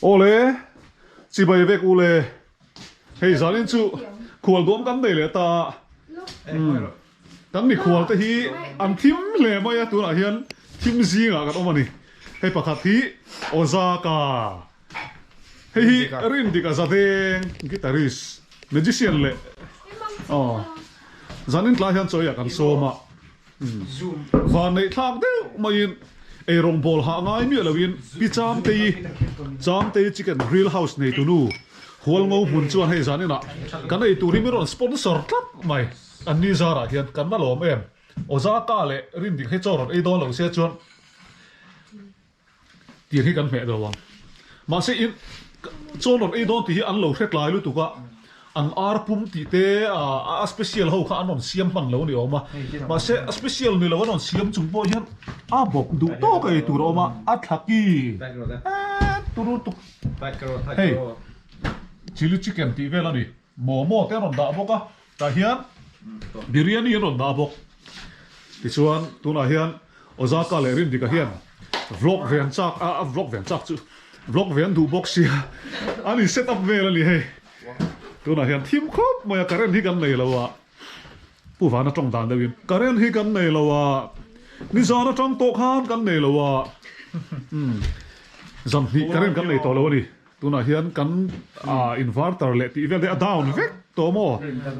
Awle chibai vek ule hei zanin chu khual duam kan nei leh ta kan mikhual te hi an thim hle mai a tunah hian thim zingah kan awm a ni hei pakhat hi Ozaka hei hi Rindika Zadeng guitarist magician leh aw zanin tlai hian chawiah kan sawm a. Vanneih thlak deuh maiin eirawng bawl hah ngai miah loin Pi Chamtei, Chamtei Chicken Grill House neitunu Hualngo hmun chuan hei zan inah kan ei tur hi min rawn sponsor tlat mai. An ni zarah hian kan la lawm em? Ozaka leh Rindik hi chaw rawn ei dawn lo se chuan Tir hi kan hmeh lo ang. Mahse in chaw rawn ei dawn tih hi an lo hre tlai lutuk a, an ar pum tih te a special ho kha an rawn siam hman lo a ni awm a. Mahse a special ni lo an rawn siam chung pawh hian a bawp duh tawk ei tur a awm a, a thlaki eee turu tuk hei chilli chicken tih vel a ni. Momo te an rawn dah bawk a, tah hian biryani an rawn dah bawk. Tichuan tunah hian Ozaka leh Rindika hian vlog ve an chak a, a vlog ve an chak chu vlog ve an duh bawk sia an in set up vel a ni hei. Tunah hian thim khawp mai a, current hi kan nei lo a, Pu Vana tawng dan deuhin current hi kan nei lo a, nizan atang tawh khan kan nei lo a, umm zanhnih current kan nei tawh lo a ni. Tunah hian kan inverter leh tih vel te a down vek tawh maw?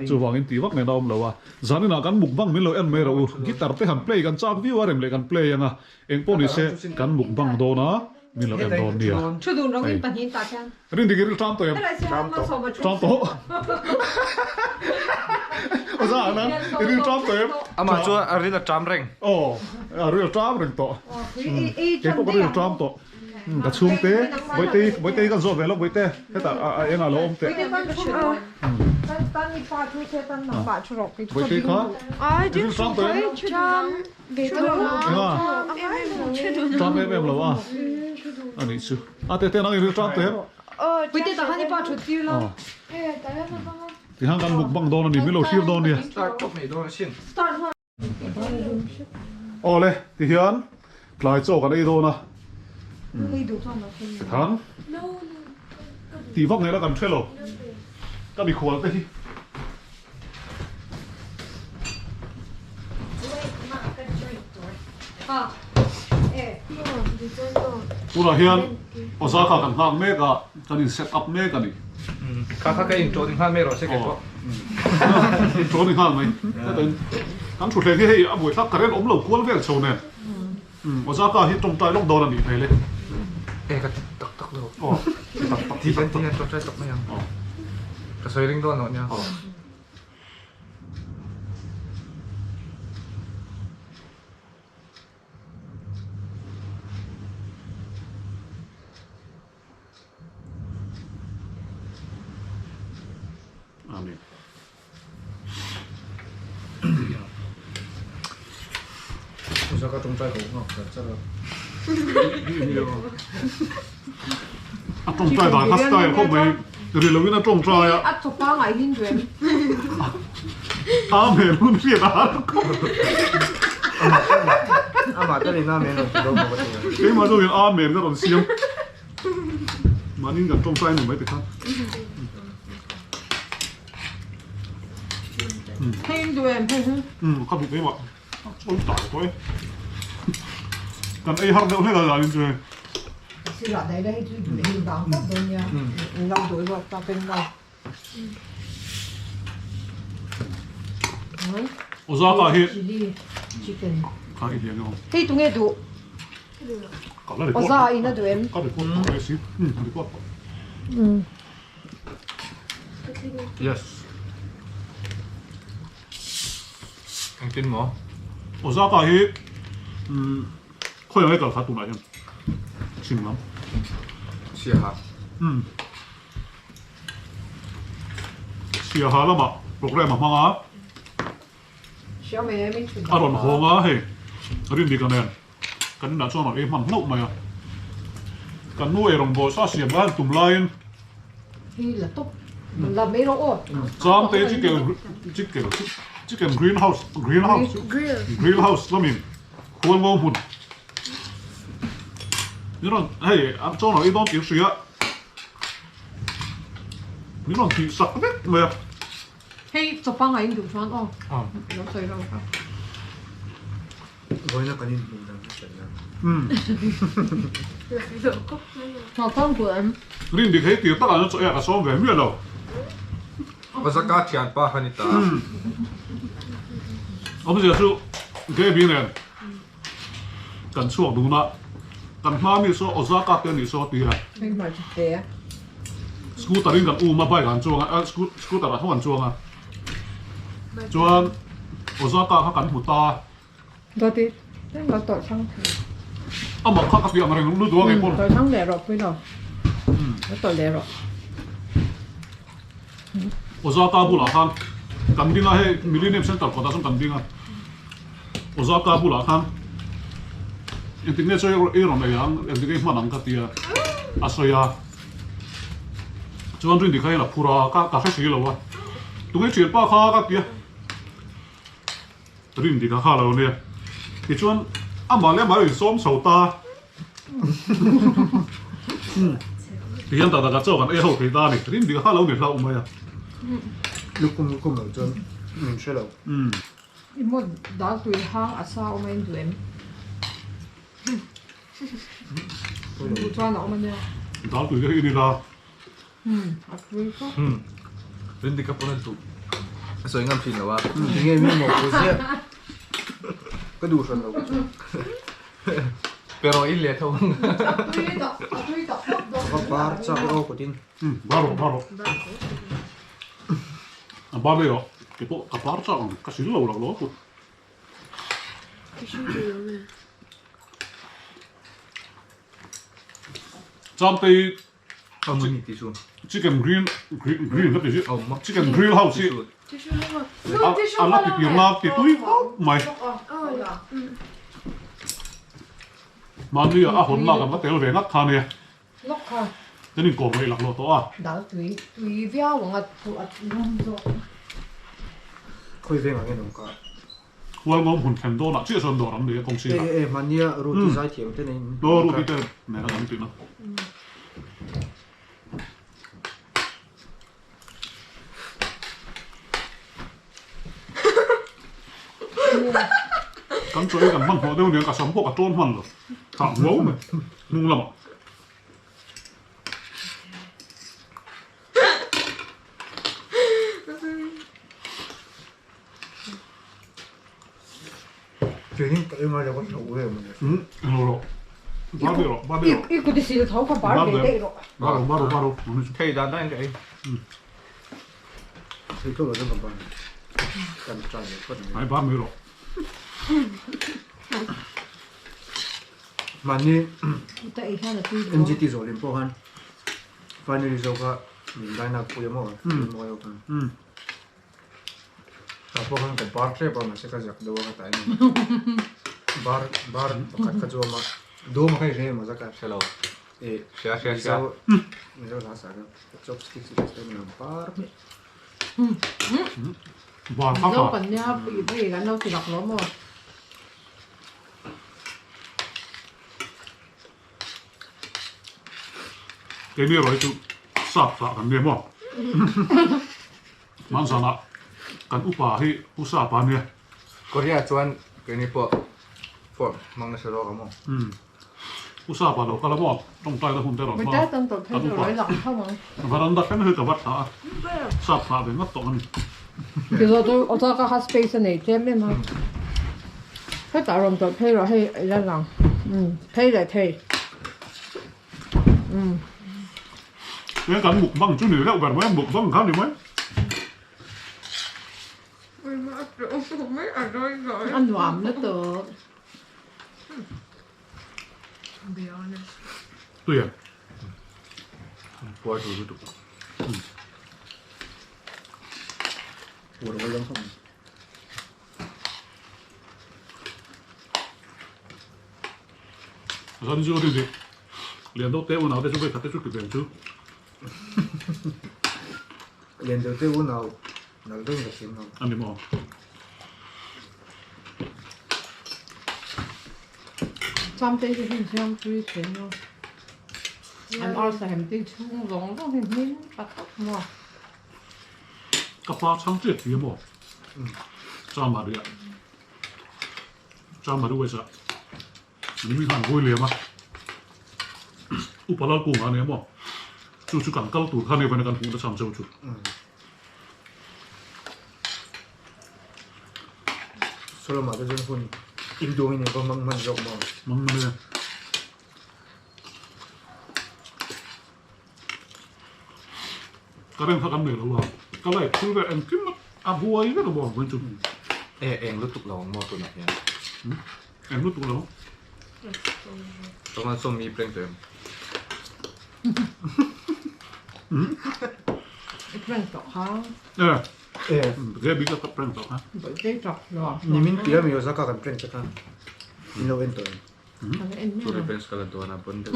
Chuvangin tih vak nen a awm lo a. Zaninah kan mukbang min lo en mai rawh u. Guitar te han play kan chak viau a, rem leh kan play ang a. Eng pawh ni se kan mukbang dawn a, min lo en dawn nia. Hei. Rindik i ril ṭam tawh em? Ṭam tawh. Aw za nan i ril ṭam tawh em? Amah chu a ril a ṭam reng. Aw, a ril a ṭam reng tawh. Kei pawh ka ril a ṭam tawh. Ka chhungte Bawihte Bawihte kan zawh ve lawk Bawihte hetah a engah lo awm teh Bawihte kha i rilṭam tawh em enga ṭam em em lo a anih chu a tete nang i rilṭam tawh em tihian kan mukbang dawn a ni min lo thlir dawn nia. Awle tihian tlai chaw kan ei dawn a tikhan tih vak ngaihna kan hre lo ka mikhual te hi. Tunah hian Osaka kan nghak mek a kan in set up mek a ni. Kha kha ka intro ding nghal mai rawh se kei pawh. Intro ding nghal mai. Kan thutthleng hi hei a buaithlak current awm lo kual vel chho nen. Osaka hi tawngtai lawk dawn a nih hmel e. E ka ti tak tak lo. Aw ti tak tak. Ti tak tak tawngtai tak mai ang. Ka sawi ring dawn lo nia. Amen. Osaka tawngtai ho nghak char char a. A tawngtai dan kha style khawp mai ri loin a tawngtai a. A chawpa ngai hin duem. Amen hun hriat a har khawp. Amah talin amen rawn ti dawn maw ka ti a. Keimah zawkin amen ka rawn siam. Mahni kan tawngtai ni mai tikhan. Hei duh em hei hi. Um ka duh keimah. Oi tai tawh e. Kan ei har deuh hlek a zanin chu hei. Sirah dai dai chu duh hi bang tawp dawn nia. Lo duh zawk ta peng lo. Osaka hi chili chicken. Kha i hian emaw. Hei tunge duh? Ka la record. Oza in a duh em? Ka record tawh mai si. Um record tawh. Yes. Engtin maw? Osaka hi um khawi ang e kal kha tunah hian chhim lam. Siaha. Um. Siaha lamah program a hmang a, a rawn hawng a hei Rindika nen kan inah chuan rawn ei hman hlauh mai a, kan nu eirawng bawh sa siam lai tum laiin Chamte chicken chicken chicken green house green house grill house lamin Hualngo hmun. Min rawn hei an chaw lo ei dawn tih hria min rawn tih sak vek mai a. Hei chawpang a in duh chuan aw lo sawi lo kha. Vawiina kan inhmuh dan ka hriat nan. Chawpang duh em? Rin dik hei tir takah chuan chaw ei ah ka sawm ve miah lo. Ozaka thianpa kha ni ta. Awmzia chu Gaby nen kan chhuak dun a, kan hma mi saw Ozaka te anih saw tia. Scooter in kan um a, bike ah an chuang a, scooter ah tho an chuang a. Chuan Ozaka kha kan hmu ta. Dawti, tlem lo tawlh thlang thei. Amah kha ka ti ang reng lutuk a kei pawn. Tawlh thlang leh rawh pui lo. Lo tawlh leh rawh. Ozaka bulah khan kan ding a, hei Millennium Centre kawtah sawn kan ding a. Ozaka bulah khan engtik nge chaw ei rawn ei ang, engtik nge i hman ang ka ti a, a sawi a. Chuan Rindi kha hian a phur a, ka hre si lo a. Tunge thianpa kha ka ti a. Rin dik a kha lo nia. Tichuan amah leh amah a insawm chho ta. Tihian tak takah chaw kan ei ho thei ta a ni. Rin dik a kha lo ni hlauh mai a. Lukhum lukhum lo chuan min hre lo. I maw dal tui hang a sa awm a in duh em? Duh chuan a awm a nia. Dal tui te hi i ni la. A tui fawk. Rin dik a pawn a duh. A sawi ngam thin lo a. Tinge mi maw pawh ziah. Ka duh hran lo. Pero i let ho ang. A tui tak, a tui tak tak dawn. Ka bar chak e aw kutin. Bar rawh, bar rawh. A bar leh rawh. Keipawh ka bar chak ang. Ka sil lo lak lo a kut. Chamtei Chicken green green ka ti hi chicken grill house hi a la ti tir na ti tui khawp mai mahni a hawn lak an va tel ve ngat kha nia kan inkawm ngaih laklawh tawh a. Hualngawm hun thlen dawnah chiah chuan dawr an nei a kawng sirah. E e hmania Ruti zaithiam te nei. Aw Ruti te nen a kan tih na. Kan chaw ei kan hmanhmawh deuh aniang ka sam pawh ka tawn hman lo. Thah huau mai hnung lamah. I kut i sil tho kha bar ve daih rawh. Mahni Ta ei hian a tui duh a. NGT zawh lem pawh khan finally zo kha min line up pui a maw mawi ho khan. Tah pawh khan ka bar tlep a mahse ka zak deuh a ka tah em em bar bar pakhat kha chu a awm a dawm a kha i hre em a zak a Hre lo. E Hria hria hria. Mizo Mizo hla sa kha chopsticks i test em bar Bar kha Mizo kha. kan nia i hei kan lo ti lak lo maw. Keini erawh hi chu sap thlah kan nia maw. Hmanzanah kan upa hi Pu Sapa a nia. Korea chuan keini pawh form hmang nasa zawk a maw? Umm. Pu Sapa lo kal a maw? Tawngtaina hun te rawn hma a. Kan upa varanda thleng hi ka va thlah a, sap thlah ve ngat tawh a ni. Tichuan chu Osaka kha space a nei tlem em a. Hetah rawn tawlh phei rawh hei i la lang. Umm phei leh thei. Umm. Eng kan mukbang chu ni reuh ber mai a, mukbang kha ni mai. A nuam lutuk. Tui em? Puar tur lutuk. Puar awal dang khawp mai. Zan zu ri dik. Lian deuh te unau te chu vei khat te chu ti ve ang chu. Lian deuh te unau nal deuh in ka hrim lo. A ni maw? Cham te hi hun siam tui thei maw? An arsa hem tui chhung zawng zawng hi hming ta tawp maw. Ka pa chhang chiat hi maw Chamari ah Chamari West ah Ni khan vawi lem a Upa Lalkunga a nia maw chu chu kan kal tur kha nia vawiin a kan hmuh nacham cheu chu. Solomon te chuan hun induangin in va hmang hman zawk maw? Hmang hman e. Current kha kan nei lo a, ka light thil vel engkim a buai vek a maw vawiin chu. E eng lutuk lo ang maw tunah hian? Eng lutuk lo. Chuan sawm mi prank tawh em? I prank tawh kha. E. E. Gaby ka prank tawh kha. Bawihtei tawk lo. Nimin piah mi Osaka kan prank che kha. In lo en tawh em? Chu revenge ka la dawn a bon deuh.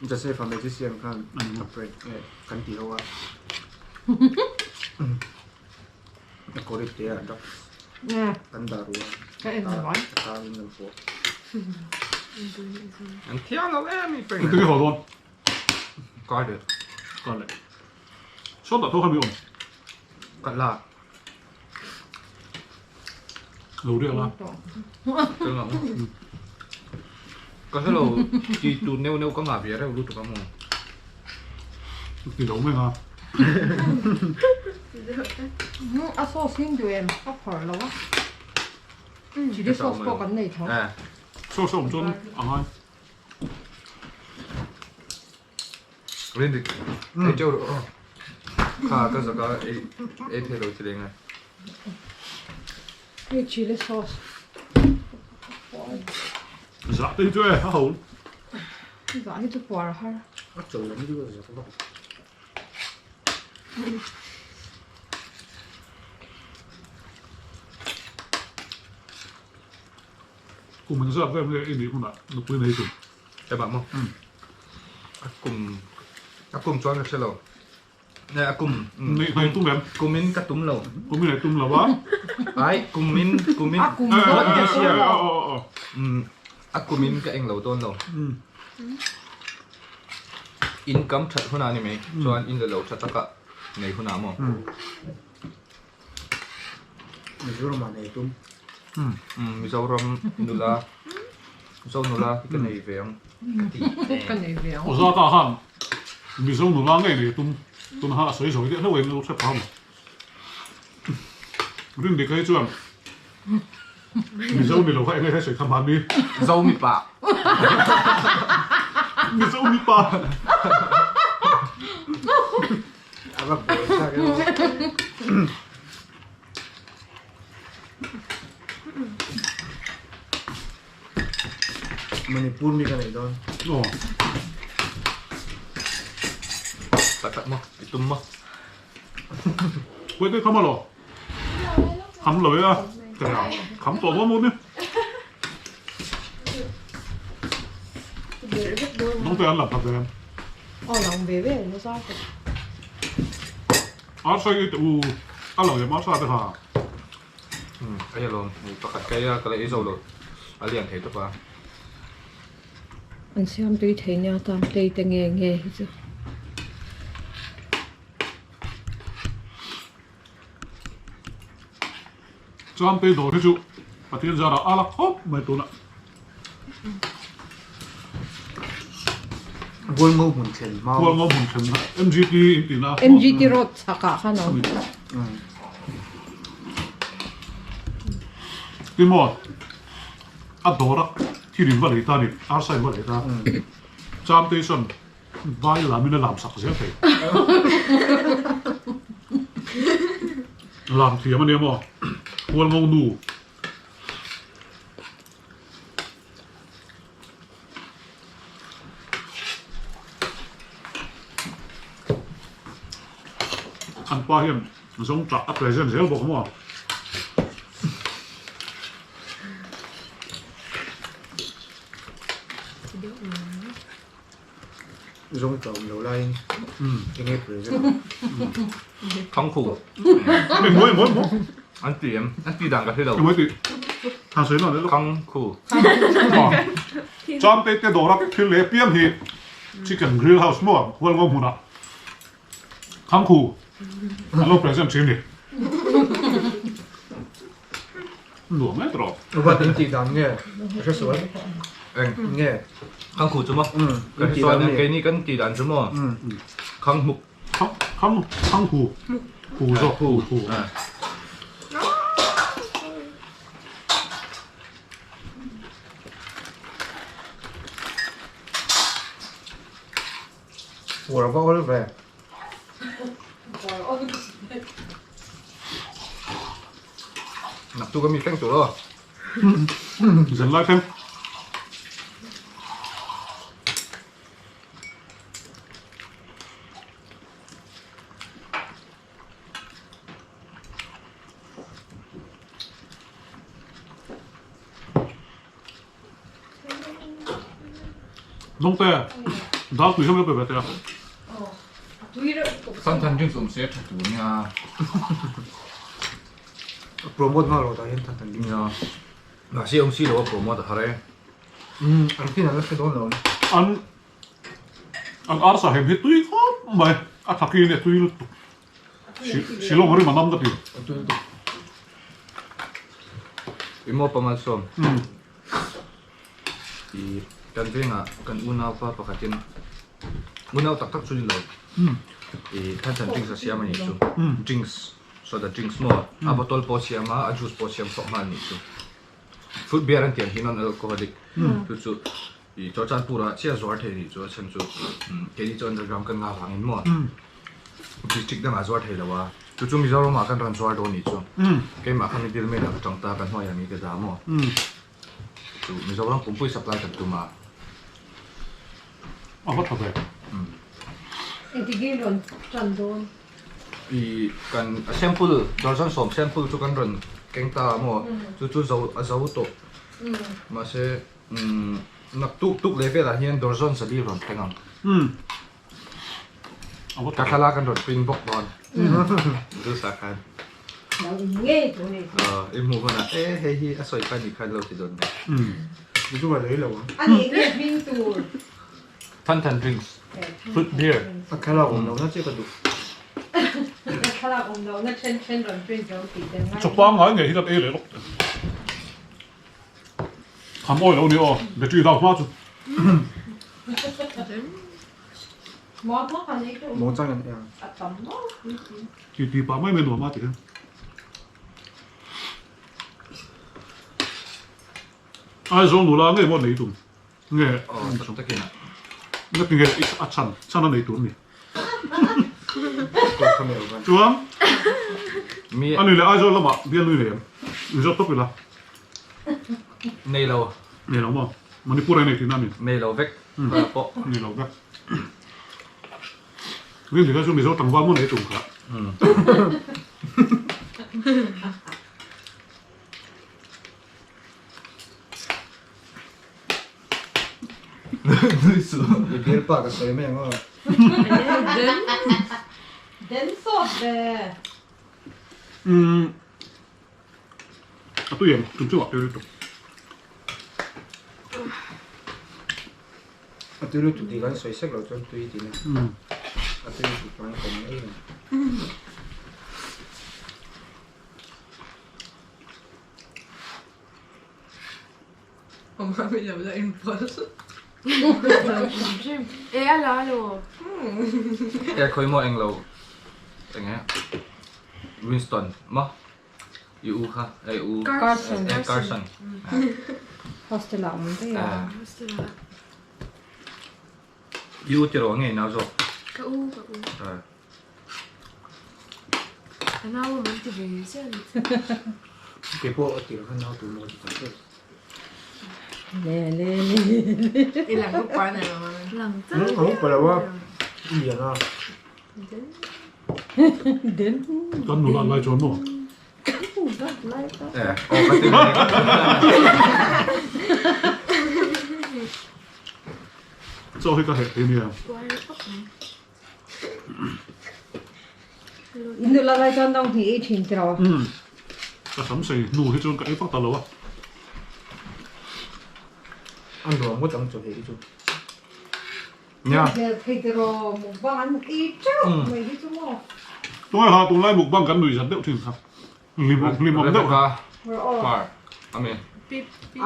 Joseph a magician khan a prank e kan ti ho a. A kawrit te ah drugs kan dah ru a. Ka en lo ai. A tang in lo pawh. An thiang lo em i prank. Ka ti ho dawn. Kar leh. Kar leh. Sawn dah tho kha mi awm. Ka la. Lo riak la. Ka hre lo ti tur neuh neuh ka ngah ve reuh lutuk a maw. Ti lo mai nga. A sauce hi duh em ka phawrh lo a. Chilli sauce pawh kan nei tho. Sauce a awm chuan a ngai. Rindik ei teuh rawh aw. Kha ka zaka ei ei thei lo chi leng a. Hei chili sauce. Zah te hi chu e a ho. Zah hi chu puar a har. A chaw lam chu a zak vak. Kum engzat vel nge i nih hunah nupui nei tum? Eba maw? A kum a kum chuan ka hre lo. Ne a kum Nei nei tum em? Kumin ka tum lo. Kumin ei tum lo a? Ai kumin kumin A kum dawn What this year? Aw A kumin ka eng lo dawn lo. Income that hunah ni mai chuan in la lo tha taka nei hunah maw? Mizoram ah nei tum. Mizoram nula Mizo nula hi ka nei ve ang ka ti. Ka nei ve ang. Ozaka khan Mizo nula ngei nei tum tuna khan a sawi zawi deuh hlauh em lo hre phah maw. Rindik hi chuan Mizo ni lo kha eng nge kha sawi kha hmanni. Zo mipa. Mizo mipa. A va buai thlak em aw. Manipur mi ka nei dawn. Aw. Tak tak maw? I tum maw? Kuai te kham alaw? Kham lo e a. Ka ria. Kham tawh dawn maw ni? Nong te an lam khat ve em? Aw lang ve ve na zar te. Arsa i te u a lang em arsa te kha. Um ai alawm hei pakhat kai a ka la ei zo lo a lian thei tawp a. An siam tui thei nia tan tei te nge nge hi chu. Chuan tei dawr hi chu Pathian zarah a la khawp mai tunah. Hualngo hmun thlen hma. Hualngo hmun thlen hma MGT in tihna. MGT road chhakah khan a awm. Tin maw a dawra thil in va lei ta ni arsa in va lei ta Chamtei sawn Vai lamin a lam sak zel thei. Lam thiam a nia maw? Hualngo nu. An pa hian zawngṭah a present zel bawk maw? Zawng tawh awm lo laiin eng nge present ang? Thangkhu. Eng mawi mawi maw? An ti em? An ti dan ka hre lo. Eng mawi ti? Han sawi nawn leh lawk. Thangkhu. Chamte te dawra thil leh piang hi. Chicken Grill House maw Hualngo hmunah Khangkhu an lo present thin ni. Nuam e tawh. Upa in tih dan nge ka hre sual. Eng nge Khangkhu chu maw? Ka hre sual nia keini kan tih dan chu maw? Khanghmuk. Khang khang khanghu hu zawk hu hu. Puar va awl ve. Nak tu ka mi thleng tur aw. Zan lai thleng. Nongte, dal tui hian pe ve teh a. Than drinks awm se tha tur nia. Promote nghal rawh tah hian than than drinks. Nia. Mahse awm si lo a promote a har e. Umm an fin an la hre dawn lo ani. An an arsa hem hi tui khawp mai a thaki nia tui lutuk. Shillong rim a nam ka ti. I maw pamal sawm. I kan vengah kan unaupa pakhatin unau tak tak chu ni lo. I than than drinks a siam a nih chu. Drinks soda drinks maw a bottle pawh a siam a, a juice pawh a siam chhuak nghal a nih chu. Fruit beer an tih ang hi non alcoholic chu chu I Chawlchanpur ah chiah zuar thei nih chu a chhan chu keini chu underground kan ngah vangin maw district dangah zuar thei lo a chu chu Mizoram ah kan rawn zuar dawn nih chu keimah kha middle man ah ka tang ta ka hnuai ah mi ka za maw chu Mizoram pumpui supply kan tum a. A va tha ve. Engtikir rawn tan dawn? I kan sample dozen sawm sample chu kan rawn keng ta a maw chu chu zo a zo tawh mahse Umm nak tuk tuk leh velah hian dawrzawn sali rawn thleng ang. Umm. Ka thlalak an rawn print bawk dawn. Dusa khan. Lo in ngei tur ni. Aw i hmuh hunah e hei hi a sawi kha ni khan lo ti dawn nia. Umm. Ni chu ka lei lo ang. A nih nge hming tur. Than than drinks. Fruit beer. A thlalak awm lohna che ka duh. A thlalak awm lohna then then rawn print lo tih tel ngai. Chaw pangngai ngei hi kan ei leh lawk. Kham awi lo ni aw, battery dau hma chu. Ti ti pah mai mai nuam a ti hian. Aizawl nula ngei maw nei tum nge nge a chhan chhan a nei tur ni. Chuan a nui leh Aizawl lamah bial nui nei em? Mizo tawp ila. Nei lo. Nei lo maw? Manipur a nei tihna a ni. Nei lo vek ka pawh. Nei lo vek. Rin dik a chu Mizo tlangval maw nei tum kha. I bialpa ka sawi mai ang aw. Den sawt ve. Umm a tui em chung chung ah tui lutuk. A tui lutuk tih kan sawi sek loh chuan tui tihna. A tui lutuk chuan kawm mai ang. E khawi maw englo eng e Winston maw i u kha e u Carson e Carson hostel ah awm daih a i u tiraw ngei nau zawk ka u ka u ka nau a man ti ve chiah ni Kei pawh a tir khan nau tur maw ti tak tak. Le le le le. I lang upa na lo lang tak. Ang upa lo a. I lian a. Den. Kan nula lai chuan maw? Kan nula lai chuan. Eh, aw ka ti mai. Chaw hi ka heh thei nia. In nula lai chuan nau hnih ei thin tiraw? Umm. Ka sam sei hnu hi chuan ka ei vak ta lo a. A nuam ngawt ang chaw heh hi chu. Nia. Hmel thei tiraw mukbang an ei teuh mai hi chu maw. Tungai ha tunlai mukbang kan nuih zat deuh thin kha. Hlim hlim awm deuh kha. Rebecca Ami.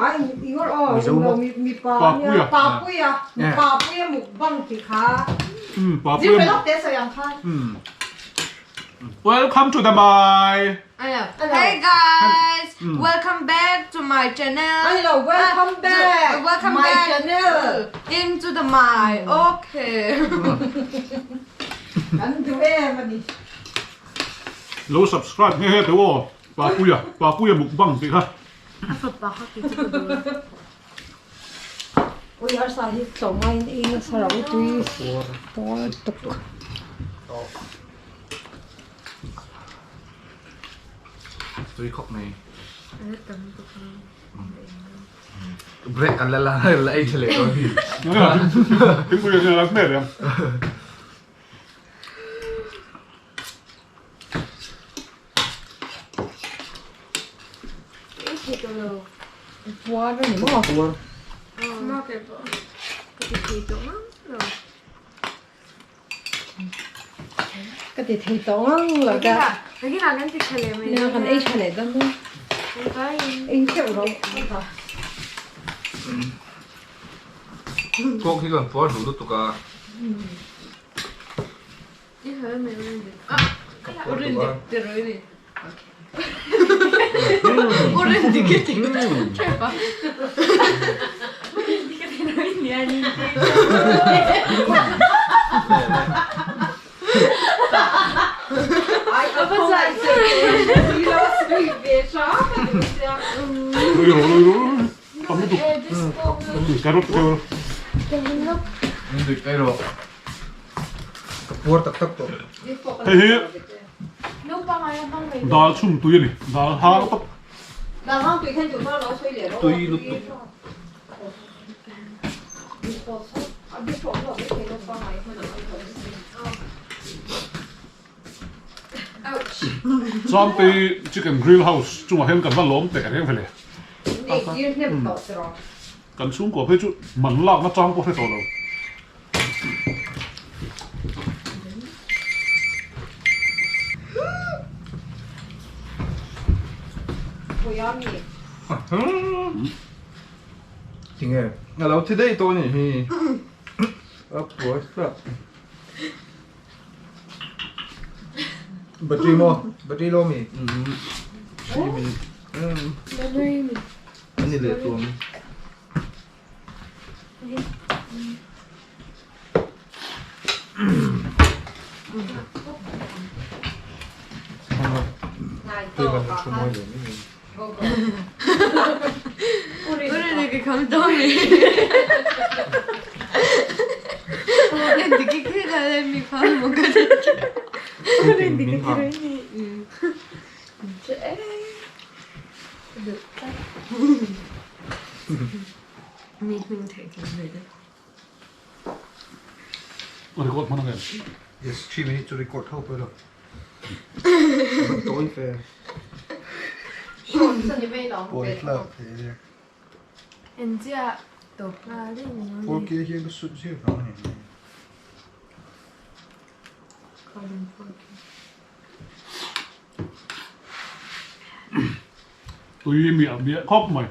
Ai ingor aw englo mipa nia Papuia Papuia mukbang tih kha. Papuia. Zir ve lawk teh sawi ang khan. Welcome to the my. Hey guys, welcome back to my channel. Hello, welcome back. Welcome my back channel. into the my. Okay. Kan duh em a ni. Lo subscribe nghe nghe teh aw Papuia Papuia mukbang tih kha. A fapa kha kei chu ka duh a. Ui arsa hi tlawm ngaiin ei nasa rau tui puar tuk. Tui khawp mai. Break an la la la ei tha leh dawn hi. Thingpui ka la hmel em. Puar a ni maw? Puar. Ka ti thei tawh ngang lo ka. Nia kan ei tha leh dawn maw? Ei teuh rawh. Kawk hi kan puar duh lutuk a. Ka puar tak tak tawh. Hei hi dal chhum tui a ni, dal hang tawp. Tui lutuk. Changtei chicken grill house chungah hian kan va lawm teh reng vele. Kan chhungkua phei chu man lakna chang pawh hre tawh lo. Tinge? A lo thi daih tawh a nih hi. A puar thlap. Battery maw? Battery lo mi? 3 minute. A ni leh tuam. Record hman ang em? Yes, 3 minute chu record ho pawh lo. Tawi fe. Pawi hlak thei nia. 4K hian ka shoot zir vang a ni. Tui miah miah khawp mai.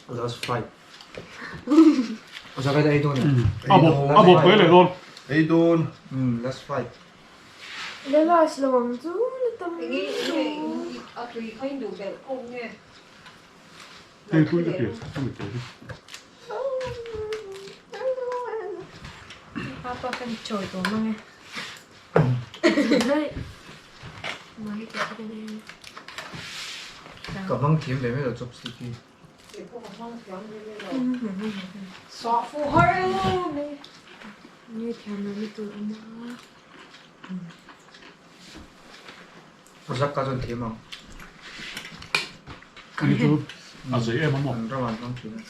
Last fight. Zaka ei dawn em? A bawp a bawp mai leh dawn. Ei dawn. Last fight. La last lo ang chu la tam Hei tui ka ti a mi te hi. Papa kan chawi tawh mang e. Ka hmang thiam ve mai lo chopstick hi. Zak ka chuan thiam ang. Ani chu a zei em a maw? An ram an hmang thin a.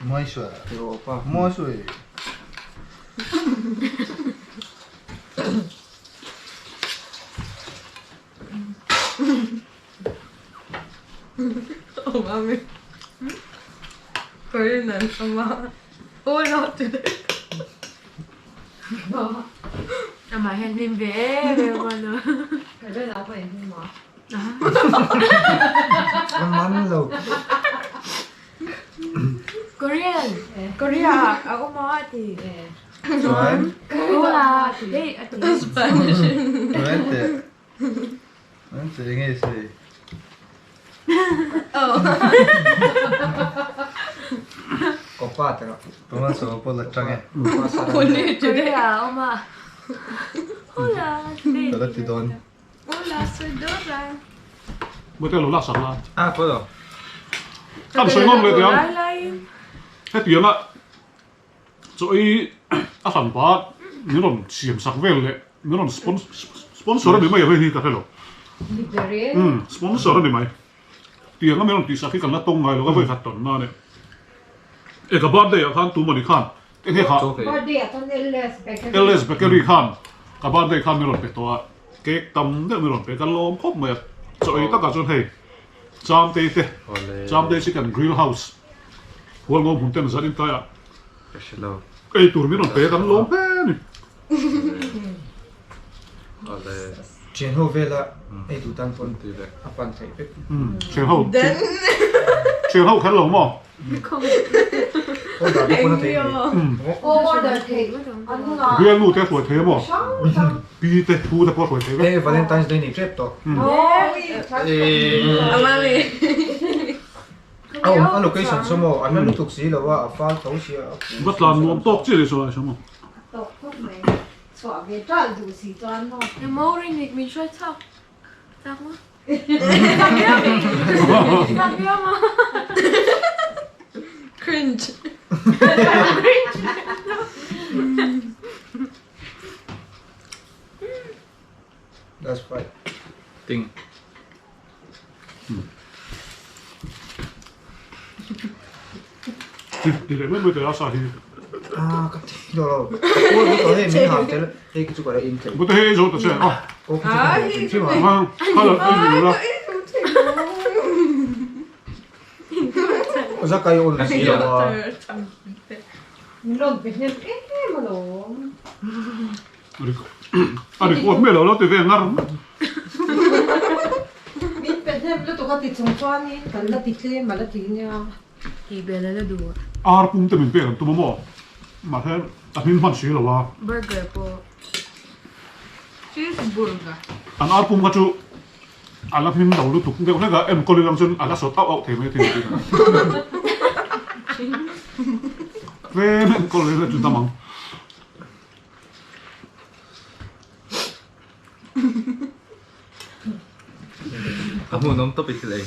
Mawi suai. Rawh pa. Mawi suai. Korean an awm a. Hola ti daih. Amah hian hlim ve em em a no. Korean ah pawh in hlim a. A man lo. Korean Korea ah a awm a ti. Chuan. Hola a ti daih a ti. Spanish. Chuan teh. An che nge se. Kopa te rawh. Tuna chaw pawh la tang e. Korea a awm a. Hola. Ka la ti dawn. Hola, soy Dora. Mute lo lak sak la. Ah pawh lo. Kan sawi ngawm leh tiang. Hetianga chaw ei a hran pah min rawn siam sak vel leh min rawn sponsor a ni mai a hei hi ka hre lo. Sponsor a ni mai. Tianga min rawn tih sak hi kan la tawng ngai lo ka vawi khat tawn na a ni. E ka birthday ah khan tumani khan eng nge kha LS Bakery khan ka birthday khan min rawn pe tawh a cake tam deuh min rawn pe ka lawm khawp mai a chaw ei takah chuan hei Chamtei te Chamtei Chicken Grill House Hualngo hmun ten zan intlaiah ei tur min rawn pe kan lawm hle a ni. Thian ho vela ei duh tan pawn a pan theih vek. Thian ho thian ho kher lo maw? Order te pawn a theih mai. Order theih an hnungah. Bialnu te hruai thei maw? Pi te pu te pawh hruai thei vek. Hei Valentine's Day nei tep tawh. A awm a location saw maw an la lutuk si lo a a fal tho sia. Va tlan nuam tawk chiah ni saw lai saw maw? Tawk khawp mai. Chhuah ve ṭalh duh si chuan maw. Maw rin min hruai chhuak tak maw? Tak viau mi? Tak viau maw? Cringe. Cringe. That's right. Ting. Ti leh mai mai teh a sa hi. Ah, ka ti lo lo. Ka lo hei min hal tel hei chu ka la in thei. Bute hei ei zo ta che. Ah. Aw ka ti ka la Ah, kha la ei lo la. Zakai on si lo a. Min rawn pe hnem em alawm. A record mai lo lo ti ve ngar. Min pe hnem lutuk a ti chung chuanin kan la ti tlem a la ti nia. Tih bel a la duh. Ar pum te min pek an tum a maw? Mahse a hming hman si lo a. Burger pawh. Cheese burger. An ar pum kha chu a la hming lo lutuk deuh hlek a, enkawl ilang chuan a la sawt auh auh thei mai thei tih a. Tlem enkawl ila chu dam ang. A hmuhnawm tawp i thil ei.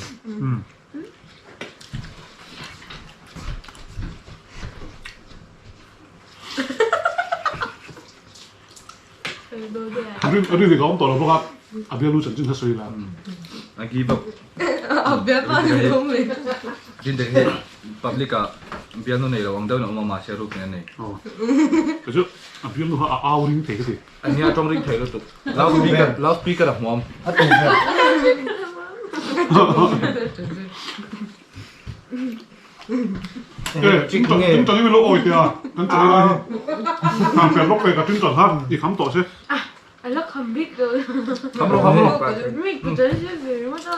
A rin dik a awm tawh lo bawk a, a bialnu chanchin kha sawi la. A give up. A bialpa ni lo mai. Rin dik hi public ah bialnu nei lo ang deuhin a awm a mahse a rukin a nei. Aw. Kei chu a bialnu kha a au ring thei ka ti. A nia a tawng ring thei lutuk. Loud speaker loud speaker a hmuam. A tum hmel. E ting tang ting tang in lo awi tia kan chawi lai hi thang per lawk ve ka ting tang ha i kham tawh se. A la kham bik lo. Kham lo kham lo. Mi ku tel se ve ringawt a.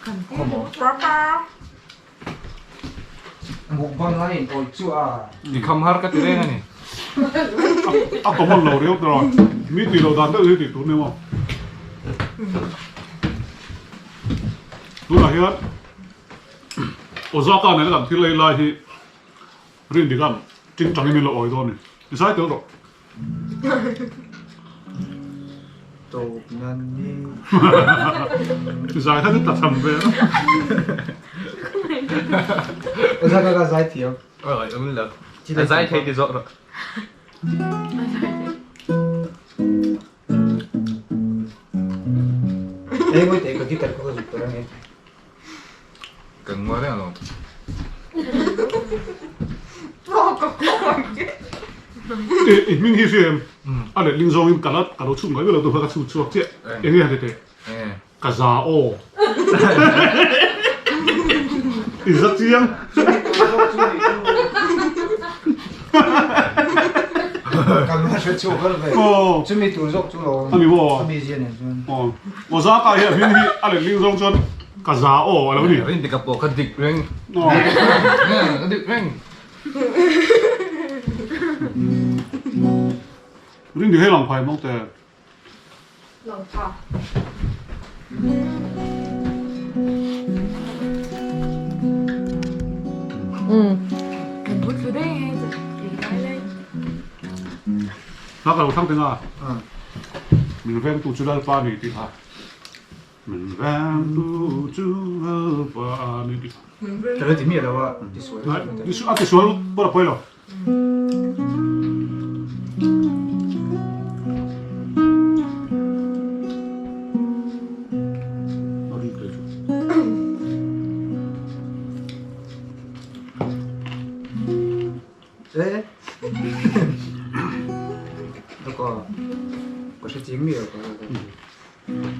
Kham te. Mukbang lai in awi chu a. I kham har ka ti reng a ni. A common lo riau tawh a, mi tih loh dan deuh hi tih tur ni maw. Tunah hian Osaka nena kan thil ei lai hi Rindikan ting tangin min lo awi dawn a ni. I zai tel rawh. Tawp nan ni. Zai kha chu ta tham ve a. Osaka ka zai thiam. Oi um lo. A zai thei ti zawh rawh. Ei ngawih teh ka guitar kha ka zuk tawh ange. Kan ngawi reng alawm. I hming hi hria em? A letling zawngin ka la ka lo chhut ngai vek lo tu kha ka chhut chhuak chiah. Enge han ti teh? Ka za aw. I za chiang. zawk chu nih chu. Kan la hre chhuak har ve. Chumi tur zawk chu lo awm. Ani maw? A mizia nen chuan. Aw. Ozaka hi a hming hi a letling zawng chuan ka za aw a lo ni. Rindika pawh kha dik reng. Aw. Ka dik reng. Rindik hei lang phai mawng te. Lang pha. Hna ka lo thlang teng a, min vengtu chu Lalpa a ni tih kha. Min vengtu chu Lalpa a ni tih kha. Ka lo ti miah lo a, tisual A tisual pawh a pawi lo.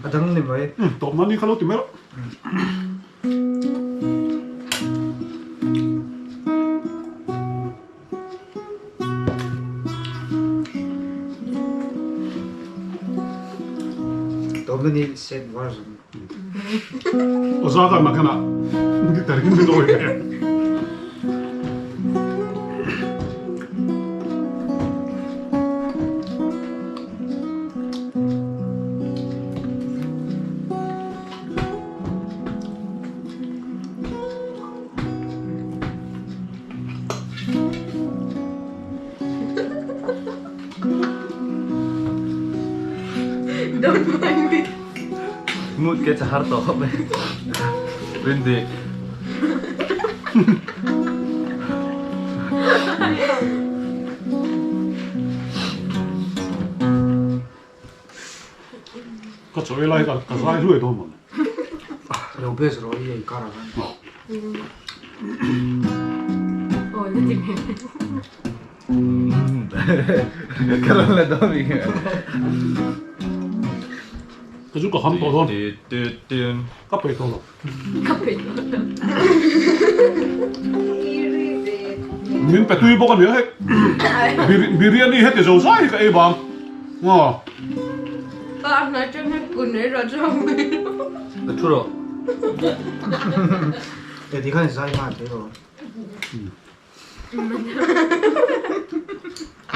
A dang ni mai. Tawp nan ni kha lo ti mai rawh. Tawp nan ni set version. Ozaka makana guitar kin min oi. Don't mind me. Ngut ke chahar tawh khawp mai. Rindik. Ka chawi lai ka ka zai hluai dawn mawni. Lo best rawh i ei kar ang. Aw la ti ve. Ka rawn la dawn mi. Ka chu ka ham tawh dawn. Ka peih tawh lo. Ka peih tawh lo. Min pe tui bawk a nia hei. Biryani heti zo zai hi ka ei bang. Aw. Pa hna chang hi kun ei rawh chuang mai. Ka thu rawh. E ti khan zai nghal thei rawh.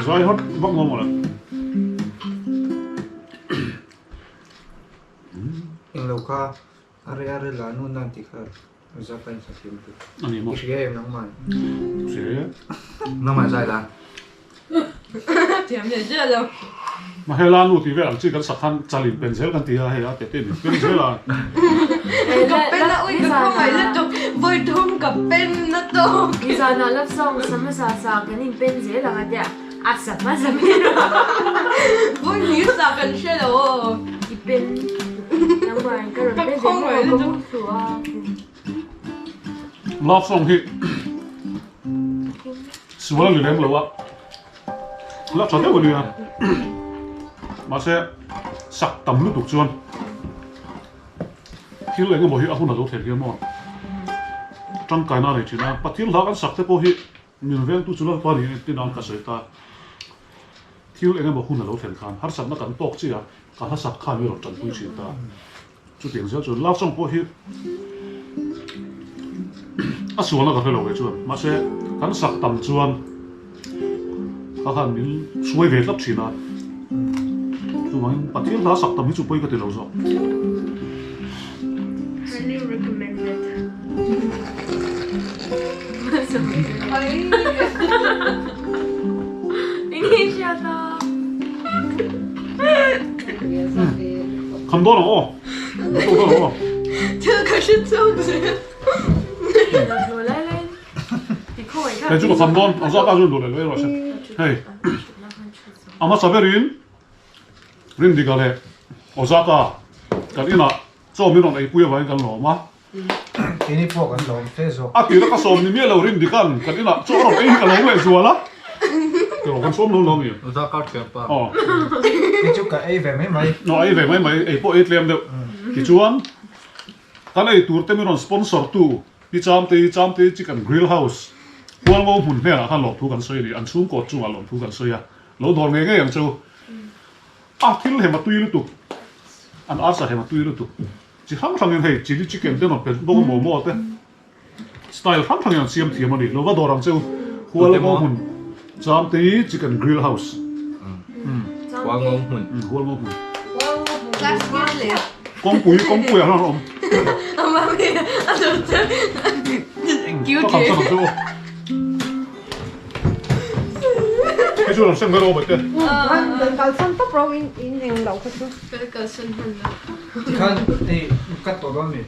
Zai hot vak ngawm mawle. Englo kha are are la nu nan ti kha zaka in sa thiam tu. Ani maw? I hria em nangman? Hria. Nangman zai la. Thiam leh ziah lo. Mahela nu tih vel ang chi kan sak khan chal in pen zel kan ti a hei a tete min pen zel a. Ka pen a ui ka khawngaih lutuk vawi thum ka pen na tawk. Nizanah love song sa hmasa sa kan in pen zel ang a tia a sa hmasa ber a. Vawi hnih sa kan hre lo aw. I pen nangmah in ka rawn pen zel maw ka hmu thlu a. Love song hi sual a ni lem lo a, la tha deuh a nia. Mahse sak tam lutuk chuan thil eng emaw hi a hun a lo thlen hian maw tangkaina a nei thin a. Pathian hla kan sak te pawh hi min vengtu chu Lalpa niin entir nan ka sawi ta. Thil eng emaw hun a lo thlen khan harsatna kan tawk chiah a, ka hla sak khan mi rawn tanpui thin ta. Chutiang zel chuan love song pawh hi a sualna ka hre lo ve chuan mahse kan sak tam chuan kha khan min hruai ve tlat thin a, chuvangin Pathian hla sak tam hi chu pawi ka ti lo zawk. Highly recommended. Kham dawn ang aw. Dawn ang aw. Thil ka hre chauh zel. Hei chu ka kham dawn. Ang zat a zun duh leh leh erawh se. Hei. A hmasa berin Rindika leh Ozaka kan inah chaw min rawn eipui avangin kan lawm a. Keini pawh kan lawm fe zawk. A tira ka sawm ni miah lo rin dikan kan inah chaw a rawn ei hi ka lawm leh zual a. Tiraw kan sawm lo lo mi. Uza kar thiam pa. Aw. Kei chu ka ei ve mai mai. Aw ei ve mai mai ei pawh ei tlem deuh. Tichuan kan ei tur te min rawn sponsor tu Pi Chamtei Chamtei Chicken Grill House. Hualngo hmun hnenah khan lawmthu kan sawi a ni, an chhungkaw chungah lawmthu kan sawi a, lo dawr ngei ngei ang chu. A thil hem a tui lutuk, an arsa hem a tui lutuk. Chi hrang hrangin hei chilli chicken te rawn pe bawk a momo te style hrang hrangin an siam thiam a ni. Lo va dawr ang che u, Hualngo hmun Chamte Chicken Grill House. Hualngo hmun. Hualngo hmun. Kawngpui kawngpui ah hian an awm. Ka kham chhan ang che u. Hei chu rawn seng ber aw Bawihte. Kan kalsan tawp ro in in eng loh kha chu. Kan kalsan hman lo. Tikhan hei cut tawh dawn mi?